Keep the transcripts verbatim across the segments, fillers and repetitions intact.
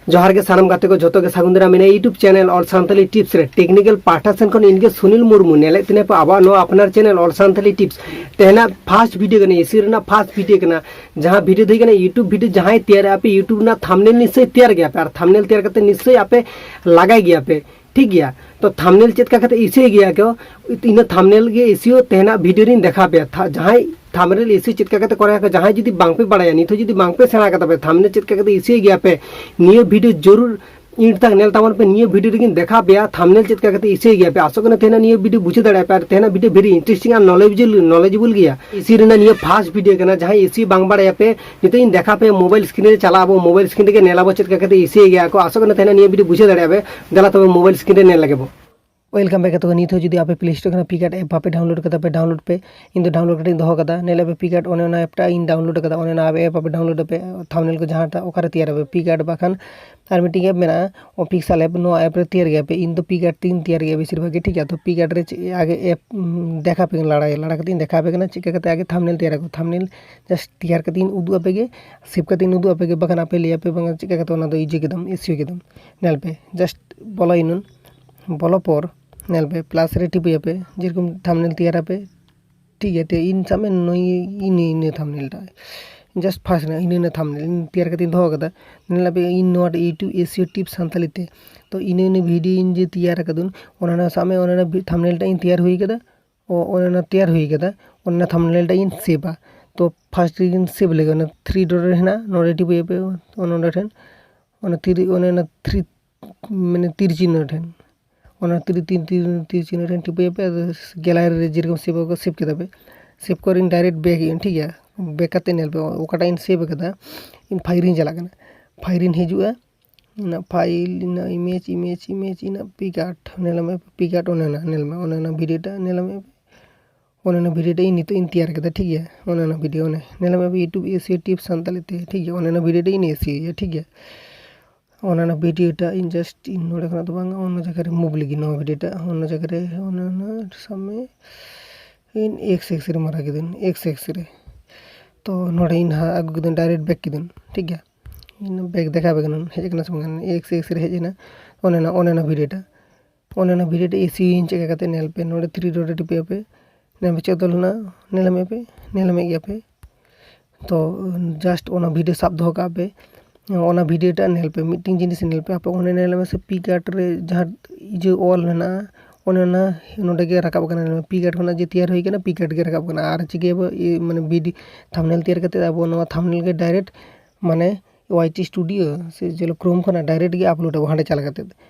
ᱡᱚᱦᱟᱨ ᱜᱮ ᱥᱟᱱᱟᱢ ᱜᱟᱛᱮ ᱠᱚ, ᱡᱷᱚᱛᱚ ᱜᱮ ᱥᱟᱹᱜᱩᱱ ᱫᱟᱨᱟᱢ᱾ ᱢᱮᱱᱟᱜᱼᱟ YouTube channel All Santali Tips ᱨᱮ ᱴᱮᱠᱱᱤᱠᱮᱞ ᱯᱟᱦᱴᱟ ᱥᱮᱱ ᱠᱷᱚᱱ ᱤᱧ ᱜᱮ ᱥᱩᱱᱤᱞ ᱢᱩᱨᱢᱩ᱾ ᱧᱮᱞᱮᱫ ᱛᱤᱧᱟᱹ ᱯᱮ ᱟᱵᱚᱣᱟᱜ ᱱᱚᱣᱟ ᱟᱯᱱᱟᱨ ᱪᱮᱱᱮᱞ ᱚᱞ ᱥᱟᱱᱛᱟᱞᱤ ᱴᱤᱯᱥ᱾ ᱛᱮᱦᱮᱧᱟᱜ ᱯᱷᱟᱥᱴ ᱵᱷᱤᱰᱤᱭᱳ ᱠᱟᱱᱟ, ᱮᱥᱤ ᱨᱮᱱᱟᱜ ᱯᱷᱟᱥᱴ ᱵᱷᱤᱰᱤᱭᱳ ᱠᱟᱱᱟ᱾ ᱡᱟᱦᱟᱸ ᱵᱷᱤᱰᱤᱭᱳ ᱫᱚ ᱦᱩᱭᱩᱜ ᱠᱟᱱᱟ, YouTube ᱵᱷᱤᱰᱤᱭᱳ ᱡᱟᱦᱟᱸᱭ ᱛᱮᱭᱟᱨᱮᱜᱼᱟ ᱯᱮ, YouTube ᱨᱮᱱᱟᱜ ᱛᱷᱟᱢᱵᱱᱮᱞ ᱱᱤᱥᱪᱚᱭ ᱛᱮᱭᱟᱨ ᱜᱮᱭᱟ ᱯᱮ, ᱟᱨ ᱛᱷᱟᱢᱵᱱᱮᱞ ᱛᱮᱭᱟᱨ ᱠᱟᱛᱮ ᱱᱤᱥᱪᱚᱭ ᱟᱯᱮ ᱞᱟᱜᱟᱭ ᱜᱮᱭᱟ ᱯᱮ, ᱴᱷᱤᱠ ᱜᱮᱭᱟ᱾ ᱛᱚ ᱛᱷᱟᱢᱵᱱᱮᱞ ᱪᱮᱫ ᱞᱮᱠᱟ ᱠᱟᱛᱮ ᱮᱥᱤᱭᱳ ᱜᱮᱭᱟ ᱠᱚ, ᱤᱱᱟᱹ ᱛᱷᱟᱢᱵᱱᱮᱞ ᱜᱮ ᱮᱥᱤᱭᱳ ᱛᱮᱦᱮᱧᱟᱜ ᱵᱷᱤᱰᱤᱭᱳ ᱨᱤᱧ ᱫᱮᱠᱷᱟᱣ ᱯᱮᱭᱟ᱾ ᱛᱷᱟ-, ᱡᱟᱦᱟᱸᱭ ᱛᱷᱟᱢᱵᱱᱮᱞ ᱮᱥᱤᱭᱳ ᱪᱮᱫ ᱞᱮᱠᱟ ᱠᱟᱛᱮ ᱠᱚᱨᱟᱣ ᱟᱠᱚ, ᱡᱟᱦᱟᱸᱭ ᱡᱩᱫᱤ ᱵᱟᱝ ᱯᱮ ᱵᱟᱲᱟᱭᱟ, ᱱᱤᱛ ᱦᱚᱸ ᱡᱩᱫᱤ ᱵᱟᱝ ᱯᱮ ᱥᱮᱬᱟ ᱠᱟᱫᱟ ᱯᱮ ᱛᱷᱟᱢᱵᱱᱮᱞ ᱪᱮᱫ ᱞᱮᱠᱟ ᱠᱟᱛᱮ ᱮᱥᱤᱭᱳ ᱜᱮᱭᱟ ᱯᱮ, ᱱᱤᱭᱟᱹ ᱵᱷᱤᱰᱤᱭᱳ ᱡᱚᱨᱩᱨ ᱤᱱ ᱛᱟᱠ ᱧᱮᱞ ᱛᱟᱵᱚᱱ ᱯᱮ᱾ ᱱᱤᱭᱟᱹ ᱵᱷᱤᱰᱤᱭᱳ ᱨᱮᱜᱤᱧ ᱫᱮᱠᱷᱟᱣ ᱯᱮᱭᱟ ᱛᱷᱟᱢᱵᱱᱮᱞ ᱪᱮᱫ ᱞᱮᱠᱟ ᱠᱟᱛᱮ ᱮᱥᱤᱭᱳ ᱜᱮᱭᱟ ᱯᱮ᱾ ᱟᱥᱚᱜ ᱠᱟᱱᱟ ᱛᱮᱦᱮᱧᱟᱜ ᱱᱤᱭᱟᱹ ᱵᱷᱤᱰᱤᱭᱳ ᱵᱩᱡᱷᱟᱹᱣ ᱫᱟᱲᱮᱭᱟᱜ ᱯᱮ, ᱟᱨ ᱛᱮᱦᱮᱧᱟᱜ ᱵᱷᱤᱰᱤᱭᱳ very interesting ᱟᱨ knowledgeable, knowledgeable ᱜᱮᱭᱟ᱾ ᱮᱥᱤ ᱨᱮᱱᱟᱜ ᱱᱤᱭᱟᱹ ᱯᱷᱟᱥᱴ ᱵᱷᱤᱰᱤᱭᱳ ᱠᱟᱱᱟ᱾ ᱡᱟᱦᱟᱸᱭ ᱮᱥᱤ ᱵᱟᱝ ᱵᱟᱲᱟᱭᱟ ᱯᱮ, ᱱᱤᱛᱚᱜ ᱤᱧ ᱫᱮᱠᱷᱟᱣ ᱯᱮᱭᱟ, ᱢᱳᱵᱟᱭᱤᱞ ᱥᱠᱨᱤᱱ ᱨᱮ ᱪᱟᱞᱟᱜ ᱟᱵᱚ, ᱢᱳᱵᱟᱭᱤᱞ ᱥᱠᱨᱤᱱ ᱨᱮᱜᱮ ᱧᱮᱞ ᱟᱵᱚ ᱪᱮᱫ ᱞᱮᱠᱟ ᱠᱟᱛᱮ ᱮᱥᱤᱭᱳ ᱜᱮᱭᱟ ᱠᱚ᱾ ᱟᱥᱚᱜ ᱠᱟᱱᱟ ᱛᱮᱦᱮᱧᱟᱜ ᱱᱤᱭᱟᱹ ᱵᱷᱤᱰᱤᱭᱳ ᱵᱩᱡᱷᱟᱹᱣ ᱫᱟᱲᱮᱭᱟᱜ ᱯᱮ᱾ ᱫᱮᱞᱟ ᱛᱚᱵᱮ ᱢᱳᱵᱟᱭᱤᱞ ᱥᱠᱨᱤᱱ ᱨᱮ ᱧᱮᱞ ᱞᱟᱜᱮ ᱵᱚ᱾ Welcome back ᱜᱟᱛᱮ ᱠᱚ, ᱱᱤᱛ ᱦᱚᱸ ᱡᱩᱫᱤ ᱟᱯᱮ ᱯᱞᱮ ᱥᱴᱳᱨ ᱠᱷᱚᱱᱟᱜ ᱯᱤᱠᱟᱨᱴ ᱮᱯ ᱵᱟᱯᱮ ᱰᱟᱣᱩᱱᱞᱳᱰ ᱠᱟᱫᱟ ᱯᱮ, ᱰᱟᱣᱩᱱᱞᱳᱰ ᱯᱮ᱾ ᱤᱧ ᱫᱚ ᱰᱟᱣᱩᱱᱞᱳᱰ ᱠᱟᱛᱮᱧ ᱫᱚᱦᱚ ᱠᱟᱫᱟ᱾ ᱧᱮᱞ ᱟᱯᱮ ᱯᱤᱠᱟᱨᱴ, ᱚᱱᱮ ᱚᱱᱟ ᱮᱯ ᱴᱟᱜ ᱤᱧ ᱰᱟᱣᱩᱱᱞᱳᱰ ᱠᱟᱫᱟ, ᱚᱱᱮ ᱚᱱᱟ ᱮᱯ ᱟᱯᱮ ᱰᱟᱣᱩᱱᱞᱳᱰ ᱟᱯᱮ, ᱛᱷᱟᱢᱵᱱᱮᱞ ᱠᱚ ᱡᱟᱦᱟᱸᱴᱟᱜ ᱚᱠᱟᱨᱮ ᱛᱮᱭᱟᱨ ᱟᱯᱮ, ᱯᱤᱠᱟᱨᱴ ᱵᱟᱠᱷᱟᱱ ᱟᱨ ᱢᱤᱫᱴᱤᱡ ᱮᱯ ᱢᱮᱱᱟᱜᱼᱟ, ᱚ ᱯᱤᱠᱥᱮᱞ ᱮᱯ, ᱱᱚᱣᱟ ᱮᱯ ᱨᱮ ᱛᱮᱭᱟᱨ ᱜᱮᱭᱟ ᱯᱮ᱾ ᱤᱧ ᱫᱚ ᱯᱤᱠᱟᱨᱴ ᱛᱤᱧ ᱛᱮᱭᱟᱨ ᱜᱮᱭᱟ ᱵᱮᱥᱤᱨ ᱵᱷᱟᱜᱽ ᱜᱮ, ᱴᱷᱤᱠ ᱜᱮᱭᱟ᱾ ᱛᱚ ᱯᱤᱠᱟᱨᱴ ᱨᱮ ᱪᱮᱫ ᱟᱜᱮ ᱮᱯ, ᱩᱢ, ᱫᱮᱠᱷᱟ ᱯᱮ ᱞᱟᱲᱟ, ᱞᱟᱲᱟ ᱠᱟᱛᱮᱧ ᱫᱮᱠᱷᱟ ᱯᱮ ᱠᱟᱱᱟ ᱪᱮᱫ ᱞᱮᱠᱟ ᱠᱟᱛᱮ ᱟᱜᱮ ᱛᱷᱟᱢᱵᱱᱮᱞ ᱛᱮᱭᱟᱨ ᱟᱠᱚ᱾ ᱛᱷᱟᱢᱵᱱᱮᱞ ᱡᱟᱥᱴ ᱛᱮᱭᱟᱨ ᱠᱟᱛᱮᱧ ᱩᱫᱩᱜ ᱟᱯᱮ ᱜᱮ, ᱥᱮᱵᱷ ᱠᱟᱛᱮᱧ ᱩᱫᱩᱜ ᱟᱯᱮ ᱜᱮ, ᱵᱟᱠᱷᱟᱱ ᱟᱯᱮ ᱞᱟᱹᱭ ᱟᱯᱮ ᱵᱟᱝᱟ ᱪᱮᱫ ᱞᱮᱠᱟ ᱠᱟᱛᱮ ᱚᱱᱟ ᱫᱚ ᱤᱡᱤ ᱠᱮᱫᱟᱢ, ᱮᱥᱤᱭᱳ ᱠᱮᱫᱟᱢ᱾ ᱧᱮᱞ ᱯᱮ, ᱡᱟᱥᱴ ᱵᱚᱞᱚᱭᱮᱱᱟᱹᱧ, ᱵᱚᱞᱚ ᱯᱚᱨ ᱧᱮᱞ ᱯᱮ, ᱯᱞᱟᱥ ᱨᱮ ᱴᱤᱯᱟᱹᱭᱟᱯᱮ, ᱡᱮᱨᱚᱠᱚᱢ ᱛᱷᱟᱢᱵᱱᱮᱞ ᱛᱮᱭᱟᱨᱟᱯᱮ, ᱴᱷᱤᱠ ᱜᱮᱭᱟ᱾ ᱛᱮ ᱤᱧ ᱥᱟᱵ ᱢᱮ ᱱᱩᱭ, ᱤᱱᱟᱹ, ᱤᱱᱟᱹ ᱛᱷᱟᱢᱵᱱᱮᱞ ᱴᱟᱜ, ᱡᱟᱥᱴ ᱯᱷᱟᱥᱴ ᱨᱮᱱᱟᱜ ᱤᱱᱟᱹ, ᱤᱱᱟᱹ ᱛᱷᱟᱢᱵᱱᱮᱞ ᱤᱧ ᱛᱮᱭᱟᱨ ᱠᱟᱛᱮᱧ ᱫᱚᱦᱚ ᱠᱟᱫᱟ᱾ ᱧᱮᱞ ᱟᱯᱮ, ᱤᱧ ᱱᱚᱣᱟ YouTube ᱮᱥᱤᱭᱳ ᱴᱤᱯ ᱥᱟᱱᱛᱟᱞᱤ ᱛᱮ, ᱛᱚ ᱤᱱᱟᱹ, ᱤᱱᱟᱹ ᱵᱷᱤᱰᱤᱭᱳ ᱤᱧ ᱡᱮ ᱛᱮᱭᱟᱨ ᱟᱠᱟᱫᱩᱱ, ᱚᱱᱟ, ᱚᱱᱟ ᱥᱟᱵ ᱢᱮ, ᱚᱱᱟ, ᱚᱱᱟ ᱵᱷᱤ-, ᱛᱷᱟᱢᱵᱱᱮᱞ ᱴᱟᱜ ᱤᱧ ᱛᱮᱭᱟᱨ ᱦᱩᱭ ᱠᱟᱫᱟ᱾ ᱚ, ᱚᱱᱟ, ᱚᱱᱟ ᱛᱮᱭᱟᱨ ᱦᱩᱭ ᱠᱟᱫᱟ, ᱚᱱᱟ ᱛᱷᱟᱢᱵᱱᱮᱞ ᱴᱟᱜ ᱤᱧ ᱥᱮᱵᱷᱟ᱾ ᱛᱚ ᱯᱷᱟᱥᱴ ᱨᱮᱜᱮᱧ ᱥᱮᱵᱷ ᱞᱮᱜᱮ, ᱚᱱᱟ ᱛᱷᱨᱤ ᱰᱚᱴ ᱨᱮ ᱦᱮᱱᱟᱜᱼᱟ, ᱱᱚᱰᱮ ᱴᱤᱯᱟᱹᱭᱟᱯᱮ, ᱚᱱᱟ, ᱱᱚᱰᱮ ᱴᱷᱮᱱ, ᱚᱱᱟ ᱛᱤᱨ, ᱚᱱᱮ ᱚᱱᱟ ᱛᱷᱨᱤ, ᱢᱟᱱᱮ ᱛᱤᱨ ᱪᱤᱱᱦᱟᱹ ᱴᱷᱮᱱ, ᱚᱱᱟ ᱛᱤᱨ, ᱛᱤᱨ, ᱛᱤᱨ, ᱛᱤᱨ ᱪᱤᱱᱦᱟᱹ ᱴᱷᱮᱱ ᱴᱤᱯᱟᱹᱭᱟᱯᱮ᱾ ᱟᱫᱚ ᱜᱮᱞᱟᱨᱤ ᱨᱮ ᱡᱮᱨᱚᱠᱚᱢ ᱥᱮᱵᱷ ᱟᱠᱚ, ᱥᱮᱵᱷ ᱠᱮᱫᱟ ᱯᱮ᱾ ᱥᱮᱵᱷ ᱠᱚᱨᱮᱧ ᱰᱟᱭᱨᱮᱠᱴ ᱵᱮᱠ ᱦᱩᱭᱩᱜᱼᱟ, ᱴᱷᱤᱠ ᱜᱮᱭᱟ᱾ ᱵᱮᱠ ᱠᱟᱛᱮ ᱧᱮᱞ ᱯᱮ, ᱚᱠᱟᱴᱟᱜ ᱤᱧ ᱥᱮᱵᱷ ᱟᱠᱟᱫᱟ, ᱤᱧ ᱯᱷᱟᱭᱤᱞ ᱨᱤᱧ ᱪᱟᱞᱟᱜ ᱠᱟᱱᱟ᱾ ᱯᱷᱟᱭᱤᱞ ᱤᱧ ᱦᱤᱡᱩᱜᱼᱟ, ᱤᱧᱟᱹᱜ ᱯᱷᱟᱭᱤᱞ, ᱤᱧᱟᱹᱜ ᱤᱢᱮᱡᱽ, ᱤᱢᱮᱡᱽ, ᱤᱢᱮᱡᱽ, ᱤᱧᱟᱹᱜ ᱯᱤᱠᱟᱨᱴ, ᱧᱮᱞ ᱢᱮ ᱯᱤᱠᱟᱨᱴ, ᱚᱱᱮ ᱚᱱᱟ ᱧᱮᱞ ᱢᱮ, ᱚᱱᱮ ᱚᱱᱟ ᱵᱷᱤᱰᱤᱭᱳ ᱴᱟᱜ ᱧᱮᱞ ᱢᱮ᱾ ᱚᱱᱮ ᱚᱱᱟ ᱵᱷᱤᱰᱤᱭᱳ ᱴᱟᱜ ᱤᱧ ᱱᱤᱛᱚᱜ ᱤᱧ ᱛᱮᱭᱟᱨ ᱠᱮᱫᱟ, ᱴᱷᱤᱠ ᱜᱮᱭᱟ᱾ ᱚᱱᱮ ᱚᱱᱟ ᱵᱷᱤᱰᱤᱭᱳ, ᱚᱱᱮ ᱧᱮᱞ ᱢᱮ YouTube ᱮᱥᱤᱭᱳ ᱴᱤᱯ ᱥᱟᱱᱛᱟᱞᱤ ᱛᱮ, ᱴᱷᱤᱠ ᱜᱮᱭᱟ᱾ ᱚᱱᱮ ᱚᱱᱟ ᱵᱷᱤᱰᱤᱭᱳ ᱴᱟᱜ ᱤᱧ ᱮᱥᱤᱭᱳᱭᱟ, ᱴᱷᱤᱠ ᱜᱮᱭᱟ᱾ ᱚᱱᱮ ᱚᱱᱟ ᱵᱷᱤᱰᱤᱭᱳ ᱴᱟᱜ ᱤᱧ ᱡᱟᱥᱴ ᱤᱧ ᱱᱚᱰᱮ ᱠᱷᱚᱱᱟᱜ ᱫᱚ ᱵᱟᱝ, ᱚᱱᱟ ᱡᱟᱭᱜᱟ ᱨᱮ ᱢᱩᱵᱷ ᱞᱟᱹᱜᱤᱫ ᱱᱚᱣᱟ ᱵᱷᱤᱰᱤᱭᱳ ᱴᱟᱜ, ᱚᱱᱟ ᱡᱟᱭᱜᱟ ᱨᱮ, ᱚᱱᱮ ᱚᱱᱟ ᱥᱟᱵ ᱢᱮ ᱤᱧ ᱮᱠᱥ ᱮᱠᱥ ᱨᱮ ᱢᱟᱨᱟ ᱠᱤᱫᱟᱹᱧ, ᱮᱠᱥ ᱮᱠᱥ ᱨᱮ᱾ ᱛᱚ ᱱᱚᱰᱮ ᱤᱧ ᱱᱟᱦᱟᱜ ᱟᱹᱜᱩ ᱠᱤᱫᱟᱹᱧ, ᱰᱟᱭᱨᱮᱠᱴ ᱵᱮᱠ ᱠᱤᱫᱟᱹᱧ, ᱴᱷᱤᱠ ᱜᱮᱭᱟ᱾ ᱵᱮᱠ ᱫᱮᱠᱷᱟᱣ ᱟᱯᱮ ᱠᱟᱱᱟ, ᱦᱮᱡ ᱟᱠᱟᱱᱟ ᱥᱮ ᱵᱟᱝ, ᱮᱠᱥ ᱮᱠᱥ ᱨᱮ ᱦᱮᱡ ᱮᱱᱟ, ᱚᱱᱮ ᱚᱱᱟ ᱚᱱᱮ ᱚᱱᱟ ᱵᱷᱤᱰᱤᱭᱳ ᱴᱟ, ᱚᱱᱮ ᱚᱱᱟ ᱵᱷᱤᱰᱤᱭᱳ ᱴᱟ ᱮᱥᱤᱭᱩ ᱤᱧ ᱪᱮᱠᱟ ᱠᱟᱛᱮ ᱧᱮᱞ ᱯᱮ, ᱱᱚᱰᱮ ᱛᱷᱨᱤ ᱰᱚᱴ ᱨᱮ ᱴᱤᱯᱟᱹᱭ ᱟᱯᱮ, ᱧᱮᱞ ᱢᱮ ᱪᱮᱫ ᱚᱞ ᱦᱮᱱᱟᱜᱼᱟ, ᱧᱮᱞ ᱧᱟᱢᱮᱫ ᱯᱮ, ᱧᱮᱞ ᱧᱟᱢᱮᱫ ᱜᱮᱭᱟ ᱯᱮ᱾ ᱛᱚ ᱡᱟᱥᱴ ᱚᱱᱟ ᱵᱷᱤᱰᱤᱭᱳ ᱥᱟᱵ ᱫᱚᱦᱚ ᱠᱟᱜ ᱯᱮ, ᱚᱱᱟ ᱵᱷᱤᱰᱤᱭᱳ ᱴᱟᱜ ᱧᱮᱞ ᱯᱮ, ᱢᱤᱫᱴᱮᱱ ᱡᱤᱱᱤᱥ ᱧᱮᱞ ᱯᱮ, ᱟᱯᱮ ᱚᱸᱰᱮ ᱧᱮᱞ ᱢᱮ ᱥᱮ ᱯᱤ ᱠᱟᱨᱰ ᱨᱮ ᱡᱟᱦᱟᱸ ᱤᱭᱟᱹ ᱚᱞ ᱢᱮᱱᱟᱜᱼᱟ, ᱚᱱᱮ ᱚᱱᱟ ᱱᱚᱰᱮ ᱜᱮ ᱨᱟᱠᱟᱵ ᱠᱟᱱᱟ, ᱯᱤ ᱠᱟᱨᱰ ᱠᱷᱚᱱᱟᱜ ᱡᱮ ᱛᱮᱭᱟᱨ ᱦᱩᱭ ᱠᱟᱱᱟ, ᱯᱤ ᱠᱟᱨᱰ ᱜᱮ ᱨᱟᱠᱟᱵ ᱠᱟᱱᱟ᱾ ᱟᱨ ᱪᱤᱠᱟᱹᱭᱟᱵᱚ ᱤᱭᱟᱹ, ᱢᱟᱱᱮ ᱵᱷᱤᱰᱤ ᱛᱷᱟᱢᱵᱽᱱᱮᱞ ᱛᱮᱭᱟᱨ ᱠᱟᱛᱮ ᱟᱵᱚ ᱱᱚᱣᱟ ᱛᱷᱟᱢᱵᱽᱱᱮᱞ ᱜᱮ ᱰᱟᱭᱨᱮᱠᱴ ᱢᱟᱱᱮ ᱳᱣᱟᱭ ᱴᱤ ᱥᱴᱩᱰᱤᱭᱳ ᱥᱮ ᱡᱮᱞᱚ ᱠᱨᱳᱢ ᱠᱷᱚᱱᱟᱜ ᱰᱟᱭᱨᱮᱠᱴ ᱜᱮ ᱟᱯᱞᱳᱰ ᱟᱵᱚ ᱦᱟᱸᱰᱮ ᱪᱟᱞᱟᱣ ᱠᱟᱛᱮ᱾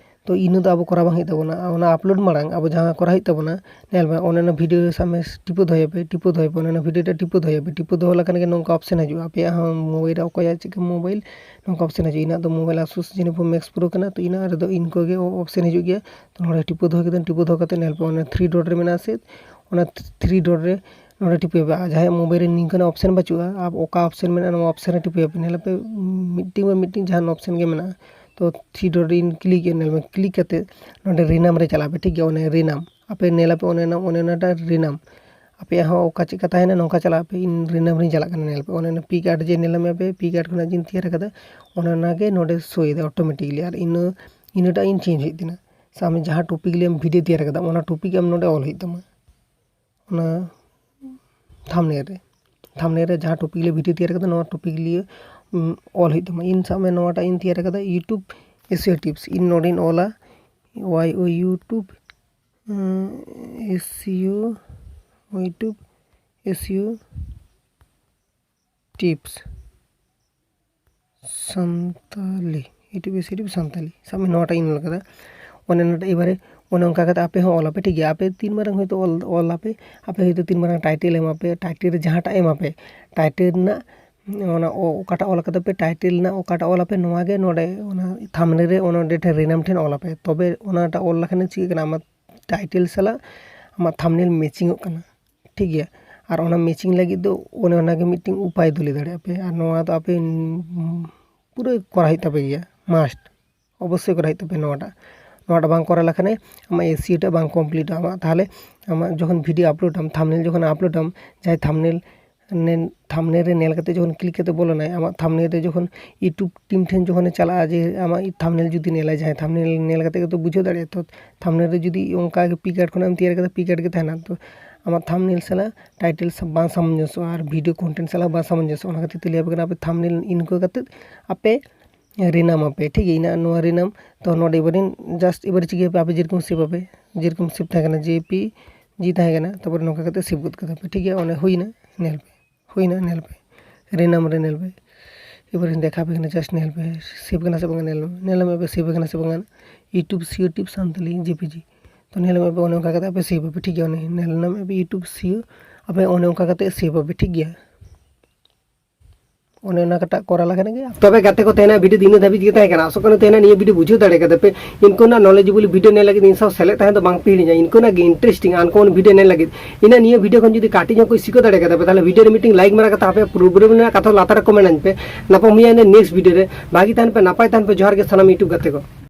ᱛᱚ ᱤᱱᱟᱹ ᱫᱚ ᱟᱵᱚ ᱠᱚᱨᱟᱣ ᱵᱟᱝ ᱦᱩᱭᱩᱜ ᱛᱟᱵᱚᱱᱟ᱾ ᱚᱱᱟ ᱟᱯᱞᱳᱰ ᱢᱟᱲᱟᱝ ᱟᱵᱚ ᱡᱟᱦᱟᱸ ᱠᱚᱨᱟᱣ ᱦᱩᱭᱩᱜ ᱛᱟᱵᱚᱱᱟ, ᱧᱮᱞ ᱢᱮ ᱚᱱᱮ ᱚᱱᱟ ᱵᱷᱤᱰᱤᱭᱳ ᱥᱟᱵ ᱢᱮ ᱴᱤᱯᱟᱹ ᱫᱚᱦᱚᱭᱟᱯᱮ, ᱴᱤᱯᱟᱹ ᱫᱚᱦᱚᱭᱟᱯᱮ, ᱚᱱᱮ ᱚᱱᱟ ᱵᱷᱤᱰᱤᱭᱳ ᱴᱟ ᱴᱤᱯᱟᱹ ᱫᱚᱦᱚᱭᱟᱯᱮ, ᱴᱤᱯᱟᱹ ᱫᱚᱦᱚ ᱞᱮᱠᱷᱟᱱ ᱜᱮ ᱱᱚᱝᱠᱟ ᱚᱯᱥᱮᱱ ᱦᱤᱡᱩᱜᱼᱟ, ᱟᱯᱮᱭᱟᱜ ᱦᱚᱸ ᱢᱳᱵᱟᱭᱤᱞ ᱨᱮ ᱚᱠᱚᱭᱟᱜ ᱪᱮᱫ ᱞᱮᱠᱟ ᱢᱳᱵᱟᱭᱤᱞ, ᱱᱚᱝᱠᱟ ᱚᱯᱥᱮᱱ ᱦᱤᱡᱩᱜᱼᱟ᱾ ᱤᱧᱟᱹᱜ ᱫᱚ ᱢᱳᱵᱟᱭᱤᱞ ᱟᱥᱩᱥ ᱡᱮᱱᱳ ᱯᱷᱳᱨ ᱢᱮᱠᱥ ᱯᱨᱳ ᱠᱟᱱᱟ, ᱛᱚ ᱤᱧᱟᱹᱜ ᱨᱮᱫᱚ ᱤᱱᱠᱟᱹ ᱜᱮ ᱚᱯᱥᱮᱱ ᱦᱤᱡᱩᱜ ᱜᱮᱭᱟ᱾ ᱛᱚ ᱱᱚᱰᱮ ᱴᱤᱯᱟᱹ ᱫᱚᱦᱚ ᱠᱮᱫᱟᱹᱧ, ᱴᱤᱯᱟᱹ ᱫᱚᱦᱚ ᱠᱟᱛᱮ ᱧᱮᱞ ᱯᱮ ᱚᱱᱟ ᱛᱷᱨᱤ ᱰᱚᱴ ᱨᱮ ᱢᱮᱱᱟᱜᱼᱟ ᱥᱮ, ᱚᱱᱟ ᱛᱷᱨᱤ ᱰᱚᱴ ᱨᱮ ᱱᱚᱰᱮ ᱴᱤᱯᱟᱹᱭ ᱯᱮ᱾ ᱟᱨ ᱡᱟᱦᱟᱸᱭᱟᱜ ᱢᱳᱵᱟᱭᱤᱞ ᱨᱮ ᱱᱤᱝᱠᱟᱹᱱᱟᱜ ᱚᱯᱥᱮᱱ ᱵᱟᱹᱪᱩᱜᱼᱟ, ᱟᱨ ᱚᱠᱟ ᱚᱯᱥᱮᱱ ᱢᱮᱱᱟᱜᱼᱟ, ᱱᱚᱣᱟ ᱚᱯᱥᱮᱱ ᱨᱮ ᱴᱤᱯᱟᱹᱭ ᱯᱮ᱾ ᱧᱮᱞ ᱯᱮ, ᱢᱤᱫᱴᱤᱝ ᱵᱟ ᱢᱤᱫᱴᱤᱝ ᱡᱟᱦᱟᱱ ᱚᱯᱥᱮᱱ ᱜᱮ ᱢᱮᱱᱟᱜᱼᱟ᱾ ᱛᱚ ᱛᱷᱨᱤ ᱰᱚᱴ ᱨᱮ ᱠᱞᱤᱠ ᱧᱮᱞ ᱢᱮ, ᱠᱞᱤᱠ ᱠᱟᱛᱮ ᱱᱚᱰᱮ ᱨᱤᱱᱟᱢ ᱨᱮ ᱪᱟᱞᱟᱜ ᱯᱮ, ᱴᱷᱤᱠ ᱜᱮᱭᱟ, ᱚᱱᱮ ᱨᱤᱱᱟᱢ ᱟᱯᱮ ᱧᱮᱞ ᱟᱯᱮ, ᱚᱱᱮ ᱚᱱᱟ, ᱚᱱᱮ ᱚᱱᱟᱴᱟᱜ ᱨᱤᱱᱟᱢ᱾ ᱟᱯᱮᱭᱟᱜ ᱦᱚᱸ ᱚᱠᱟ ᱪᱮᱫ ᱠᱟ ᱛᱟᱦᱮᱱᱟ, ᱱᱚᱝᱠᱟ ᱪᱟᱞᱟᱜ ᱯᱮ᱾ ᱤᱧ ᱨᱤᱱᱟᱢ ᱨᱤᱧ ᱪᱟᱞᱟᱜ ᱠᱟᱱᱟ, ᱧᱮᱞ ᱯᱮ, ᱚᱱᱮ ᱚᱱᱟ ᱯᱤ ᱠᱟᱨᱰ ᱡᱮ ᱧᱮᱞ ᱢᱮ ᱯᱮ, ᱯᱤ ᱠᱟᱨᱰ ᱠᱷᱚᱱᱟᱜ ᱡᱮᱧ ᱛᱮᱭᱟᱨ ᱠᱟᱫᱟ, ᱚᱱᱮ ᱚᱱᱟᱜᱮ ᱱᱚᱰᱮ ᱥᱳᱭ ᱮᱫᱟ ᱚᱴᱳᱢᱮᱴᱤᱠᱞᱤ᱾ ᱟᱨ ᱤᱱᱟᱹ, ᱤᱱᱟᱹᱴᱟᱜ ᱤᱧ ᱪᱮᱧᱡᱽ ᱦᱩᱭᱩᱜ ᱛᱤᱧᱟᱹ᱾ ᱥᱟᱵ ᱢᱮ ᱡᱟᱦᱟᱸ ᱴᱚᱯᱤᱠ ᱞᱤᱭᱮ ᱟᱢ ᱵᱷᱤᱰᱤᱭᱳ ᱛᱮᱭᱟᱨ ᱠᱟᱫᱟ, ᱚᱱᱟ ᱴᱚᱯᱤᱠ ᱟᱢ ᱱᱚᱰᱮ ᱚᱞ ᱦᱩᱭᱩᱜ ᱛᱟᱢᱟ᱾ ᱚᱱᱟ ᱛᱷᱟᱢᱵᱽᱱᱮᱞ ᱨᱮ, ᱛᱷᱟᱢᱵᱽᱱᱮᱞ ᱨᱮ ᱡᱟᱦᱟᱸ ᱴᱚᱯᱤᱠ ᱞᱤᱭᱮ ᱵᱷᱤᱰᱤᱭᱳ ᱛᱮᱭᱟᱨ ᱠᱟᱫᱟ, ᱱᱚᱣᱟ ᱴᱚᱯᱤᱠ ᱞᱤᱭᱮ, ᱩᱢ, ᱚᱞ ᱦᱩᱭᱩᱜ ᱛᱟᱢᱟ᱾ ᱤᱧ ᱥᱟᱵ ᱢᱮ ᱱᱚᱣᱟᱴᱟᱜ ᱤᱧ ᱛᱮᱭᱟᱨ ᱠᱟᱫᱟ, YouTube ᱮᱥᱤᱭᱳ ᱴᱤᱯᱥ᱾ ᱤᱧ ᱱᱚᱰᱮᱧ ᱚᱞᱟ ᱳᱣᱟᱭ ᱳ YouTube, ᱩᱢ, ᱮᱥᱤᱭᱳ, YouTube ᱮᱥᱤᱭᱳ ᱴᱤᱯᱥ ᱥᱟᱱᱛᱟᱞᱤ, YouTube ᱮᱥᱤᱭᱳ ᱴᱤᱯᱥ ᱥᱟᱱᱛᱟᱞᱤ᱾ ᱥᱟᱵ ᱢᱮ ᱱᱚᱣᱟᱴᱟᱜ ᱤᱧ ᱚᱞ ᱠᱟᱫᱟ, ᱚᱱᱮ ᱚᱱᱟᱴᱟᱜ ᱮᱵᱟᱨᱮ ᱚᱱᱮ ᱚᱱᱠᱟ ᱠᱟᱛᱮ ᱟᱯᱮ ᱦᱚᱸ ᱚᱞ ᱟᱯᱮ, ᱴᱷᱤᱠ ᱜᱮᱭᱟ᱾ ᱟᱯᱮ ᱛᱤᱱ ᱢᱟᱨᱟᱝ ᱦᱚᱭᱛᱳ ᱚᱞ, ᱚᱞ ᱟᱯᱮ, ᱟᱯᱮ ᱦᱚᱭᱛᱳ ᱛᱤᱱ ᱢᱟᱨᱟᱝ ᱴᱟᱭᱴᱮᱞ ᱮᱢᱟ ᱯᱮ, ᱴᱟᱭᱴᱮᱞ ᱨᱮ ᱡᱟᱦᱟᱸᱴᱟᱜ ᱮᱢᱟ ᱯᱮ, ᱴᱟᱭᱴᱮᱞ ᱨᱮᱱᱟᱜ ᱚᱱᱟ ᱚ-, ᱚᱠᱟᱴᱟᱜ ᱚᱞ ᱠᱟᱫᱟ ᱯᱮ, ᱴᱟᱭᱴᱮᱞ ᱨᱮᱱᱟᱜ ᱚᱠᱟᱴᱟᱜ ᱚᱞ ᱟᱯᱮ, ᱱᱚᱣᱟ ᱜᱮ ᱱᱚᱰᱮ ᱚᱱᱟ ᱛᱷᱟᱢᱵᱽᱱᱮᱞ ᱨᱮ ᱚᱱᱟ ᱚᱸᱰᱮ ᱴᱷᱮᱱ ᱨᱤᱱᱟᱢ ᱴᱷᱮᱱ ᱚᱞ ᱟᱯᱮ᱾ ᱛᱚᱵᱮ ᱚᱱᱟᱴᱟᱜ ᱚᱞ ᱞᱮᱠᱷᱟᱱ ᱪᱤᱠᱟᱹᱜ ᱠᱟᱱᱟ, ᱟᱢᱟᱜ ᱴᱟᱭᱴᱮᱞ ᱥᱟᱞᱟᱜ ᱟᱢᱟᱜ ᱛᱷᱟᱢᱵᱽᱱᱮᱞ ᱢᱮᱪᱤᱝᱚᱜ ᱠᱟᱱᱟ, ᱴᱷᱤᱠ ᱜᱮᱭᱟ᱾ ᱟᱨ ᱚᱱᱟ ᱢᱮᱪᱤᱝ ᱞᱟᱹᱜᱤᱫ ᱫᱚ ᱚᱱᱮ ᱚᱱᱟᱜᱮ ᱢᱤᱫᱴᱮᱱ ᱩᱯᱟᱭ ᱫᱚ ᱞᱟᱹᱭ ᱫᱟᱲᱮᱭᱟᱜᱼᱟ ᱯᱮ᱾ ᱟᱨ ᱱᱚᱣᱟ ᱫᱚ ᱟᱯᱮ, ᱩᱢ, ᱯᱩᱨᱟᱹ ᱠᱚᱨᱟᱣ ᱦᱩᱭᱩᱜ ᱛᱟᱯᱮ ᱜᱮᱭᱟ, ᱢᱟᱥᱴ, ᱚᱵᱚᱥᱥᱳᱭ ᱠᱚᱨᱟᱣ ᱦᱩᱭᱩᱜ ᱛᱟᱯᱮ ᱱᱚᱣᱟᱴᱟᱜ᱾ ᱱᱚᱣᱟᱴᱟᱜ ᱵᱟᱝ ᱠᱚᱨᱟᱣ ᱞᱮᱠᱷᱟᱱ ᱟᱢᱟᱜ ᱮᱥᱤᱭᱳ ᱴᱟᱜ ᱵᱟᱝ ᱠᱚᱢᱯᱞᱤᱴᱚᱜᱼᱟ᱾ ᱟᱢᱟᱜ ᱛᱟᱦᱚᱞᱮ ᱟᱢᱟᱜ ᱡᱚᱠᱷᱚᱱ ᱵᱷᱤᱰᱤᱭᱳ ᱟᱯᱞᱳᱰ ᱟᱢ, ᱛᱷᱟᱢᱵᱽᱱᱮᱞ ᱡᱚᱠᱷᱚᱱ ᱟᱯᱞᱳᱰ ᱟᱢ, ᱡᱟᱦᱟᱸᱭ ᱛᱷᱟᱢᱵᱽᱱᱮᱞ ᱛᱷᱟᱢᱵᱱᱮᱞ ᱨᱮ ᱧᱮᱞ ᱠᱟᱛᱮ ᱡᱚᱠᱷᱚᱱ ᱠᱞᱤᱠ ᱠᱟᱛᱮ ᱵᱚᱞᱚᱱᱟᱭ, ᱟᱢᱟᱜ ᱛᱷᱟᱢᱵᱱᱮᱞ ᱨᱮ ᱡᱚᱠᱷᱚᱱ YouTube ᱴᱤᱢ ᱴᱷᱮᱱ ᱡᱚᱠᱷᱚᱱᱮ ᱪᱟᱞᱟᱜᱼᱟ, ᱡᱮ ᱟᱢᱟᱜ ᱛᱷᱟᱢᱵᱱᱮᱞ ᱡᱩᱫᱤ ᱧᱮᱞᱟᱭ, ᱡᱟᱦᱟᱸᱭ ᱛᱷᱟᱢᱵᱱᱮᱞ ᱧᱮᱞ ᱠᱟᱛᱮ ᱜᱮᱛᱚ ᱵᱩᱡᱷᱟᱹᱣ ᱫᱟᱲᱮᱭᱟᱜᱼᱟ᱾ ᱛᱚ ᱛᱷᱟᱢᱵᱱᱮᱞ ᱨᱮ ᱡᱩᱫᱤ ᱚᱱᱠᱟ ᱜᱮ ᱯᱤᱠᱟᱨᱰ ᱠᱷᱚᱱᱟᱜ ᱮᱢ ᱛᱮᱭᱟᱨ ᱠᱟᱫᱟ, ᱯᱤᱠᱟᱨᱰ ᱜᱮ ᱛᱟᱦᱮᱱᱟ, ᱛᱚ ᱟᱢᱟᱜ ᱛᱷᱟᱢᱵᱱᱮᱞ ᱥᱟᱞᱟᱜ ᱴᱟᱭᱴᱮᱞ ᱵᱟᱝ ᱥᱟᱢᱚᱧᱡᱚᱥᱚᱜᱼᱟ ᱟᱨ ᱵᱷᱤᱰᱤᱭᱳ ᱠᱚᱱᱴᱮᱱᱴ ᱥᱟᱞᱟᱜ ᱵᱟᱝ ᱥᱟᱢᱚᱧᱡᱚᱥᱚᱜᱼᱟ᱾ ᱚᱱᱟ ᱠᱷᱟᱹᱛᱤᱨ ᱛᱮ ᱞᱟᱹᱭ ᱟᱯᱮ ᱠᱟᱱᱟ, ᱟᱯᱮ ᱛᱷᱟᱢᱵᱱᱮᱞ ᱤᱱᱠᱟᱹ ᱠᱟᱛᱮ ᱟᱯᱮ ᱨᱤᱱᱟᱢ ᱟᱯᱮ, ᱴᱷᱤᱠ ᱜᱮᱭᱟ᱾ ᱤᱱᱟᱹ ᱱᱚᱣᱟ ᱨᱤᱱᱟᱢ, ᱛᱚ ᱱᱚᱰᱮ ᱮᱵᱟᱨ just ᱮᱵᱟᱨ ᱪᱤᱠᱟᱹᱭᱟᱯᱮ, ᱟᱯᱮ ᱡᱮᱨᱚᱠᱚᱢ ᱥᱮᱵᱷ ᱟᱯᱮ, ᱡᱮᱨᱚᱠᱚᱢ ᱥᱮᱵᱷ ᱛᱟᱦᱮᱸ ᱠᱟᱱᱟ, ᱡᱮ ᱯᱤ ᱡᱤ ᱛᱟᱦᱮᱸ ᱠᱟᱱᱟ, ᱛᱟᱨᱯᱚᱨᱮ ᱱᱚᱝᱠᱟ ᱠᱟᱛᱮ ᱥᱮᱵᱷ ᱜᱚᱫ ᱠᱟᱫᱟ ᱯᱮ, ᱴᱷᱤᱠ ᱜᱮᱭᱟ᱾ ᱚᱱᱮ ᱦᱩᱭᱱᱟ, ᱧᱮᱞ ᱯᱮ, ᱦᱩᱭᱱᱟ, ᱧᱮᱞ ᱯᱮ, ᱨᱤᱱᱟᱢ ᱨᱮ ᱧᱮᱞ ᱯᱮ᱾ ᱮᱵᱟᱨᱤᱧ ᱫᱮᱠᱷᱟᱣ ᱟᱯᱮ ᱠᱟᱱᱟ, just ᱧᱮᱞ ᱯᱮ, ᱥᱮᱵᱷ ᱠᱟᱱᱟ ᱥᱮ ᱵᱟᱝᱟ, ᱧᱮᱞ ᱢᱮ, ᱧᱮᱞ ᱢᱮ ᱯᱮ ᱥᱮᱵᱷ ᱠᱟᱱᱟ ᱥᱮ ᱵᱟᱝᱟ, YouTube ᱥᱤᱭᱳ ᱴᱤᱯ ᱥᱟᱱᱛᱟᱞᱤ ᱡᱮ ᱯᱤ ᱡᱤ᱾ ᱛᱚ ᱧᱮᱞ ᱢᱮ ᱯᱮ, ᱚᱱᱮ ᱚᱱᱠᱟ ᱠᱟᱛᱮ ᱟᱯᱮ ᱥᱮᱵᱷ ᱟᱯᱮ, ᱴᱷᱤᱠ ᱜᱮᱭᱟ᱾ ᱚᱱᱮ ᱧᱮᱞ ᱧᱟᱢ ᱯᱮ YouTube ᱥᱤᱭᱳ, ᱟᱯᱮ ᱚᱱᱮ ᱚᱱᱠᱟ ᱠᱟᱛᱮ ᱥᱮᱵᱷ ᱟᱯᱮ, ᱴᱷᱤᱠ ᱜᱮᱭᱟ᱾ ᱚᱱᱮ ᱚᱱᱟ ᱠᱟᱴᱟᱜ ᱠᱚᱨᱟᱣ ᱞᱮᱠᱷᱟᱱ ᱜᱮ᱾ ᱛᱚᱵᱮ ᱜᱟᱛᱮ ᱠᱚ, ᱛᱮᱦᱮᱧᱟᱜ ᱵᱷᱤᱰᱤᱭᱳ ᱫᱚ ᱤᱱᱟᱹ ᱫᱷᱟᱹᱵᱤᱡ ᱜᱮ ᱛᱟᱦᱮᱸ ᱠᱟᱱᱟ᱾ ᱟᱥᱚᱜ ᱠᱟᱱᱟ ᱛᱮᱦᱮᱧᱟᱜ ᱱᱤᱭᱟᱹ ᱵᱷᱤᱰᱤᱭᱳ ᱵᱩᱡᱷᱟᱹᱣ ᱫᱟᱲᱮ ᱠᱟᱫᱟ ᱯᱮ᱾ ᱤᱱᱠᱟᱹᱱᱟᱜ ᱱᱚᱞᱮᱡᱮᱵᱚᱞ ᱵᱷᱤᱰᱤᱭᱳ ᱧᱮᱞ ᱞᱟᱹᱜᱤᱫ ᱤᱧ ᱥᱟᱶ ᱥᱮᱞᱮᱫ ᱛᱟᱦᱮᱸ ᱫᱚ ᱵᱟᱝ ᱯᱮ ᱦᱤᱲᱤᱧᱟ᱾ ᱤᱱᱠᱟᱹᱱᱟᱜ ᱜᱮ ᱤᱱᱴᱟᱨᱮᱥᱴᱤᱝ ᱟᱱᱠᱚᱢᱚᱱ ᱵᱷᱤᱰᱤᱭᱳ ᱧᱮᱞ ᱞᱟᱹᱜᱤᱫ, ᱤᱱᱟᱹ ᱱᱤᱭᱟᱹ ᱵᱷᱤᱰᱤᱭᱳ ᱠᱷᱚᱱ ᱡᱩᱫᱤ ᱠᱟᱹᱴᱤᱡ ᱦᱚᱸ ᱠᱚ ᱥᱤᱠᱷᱟᱹᱣ ᱫᱟᱲᱮ ᱠᱟᱫᱟ ᱯᱮ, ᱛᱟᱦᱚᱞᱮ ᱵᱷᱤᱰᱤᱭᱳ ᱨᱮ ᱢᱤᱫᱴᱤᱝ ᱞᱟᱭᱤᱠ ᱢᱟᱨᱟ ᱠᱟᱛᱮ ᱟᱯᱮᱭᱟᱜ ᱯᱨᱚᱵᱞᱮᱢ ᱨᱮᱱᱟᱜ ᱠᱟᱛᱷᱟ ᱞᱟᱛᱟᱨ ᱨᱮ ᱠᱚᱢᱮᱱᱴ ᱟᱹᱧ ᱯᱮ᱾ ᱧᱟᱯᱟᱢ ᱦᱩᱭᱩᱜᱼᱟ ᱤᱱᱟᱹ ᱱᱮᱠᱥᱴ ᱵᱷᱤᱰᱤᱭᱳ ᱨᱮ᱾ ᱵᱷᱟᱜᱤ ᱛᱟᱦᱮᱱ ᱯᱮ, ᱱᱟᱯᱟᱭ ᱛᱟᱦᱮᱱ ᱯᱮ᱾ ᱡᱚᱦᱟᱨ ᱜᱮ ᱥᱟᱱᱟᱢ YouTube ᱜᱟᱛᱮ ᱠᱚ᱾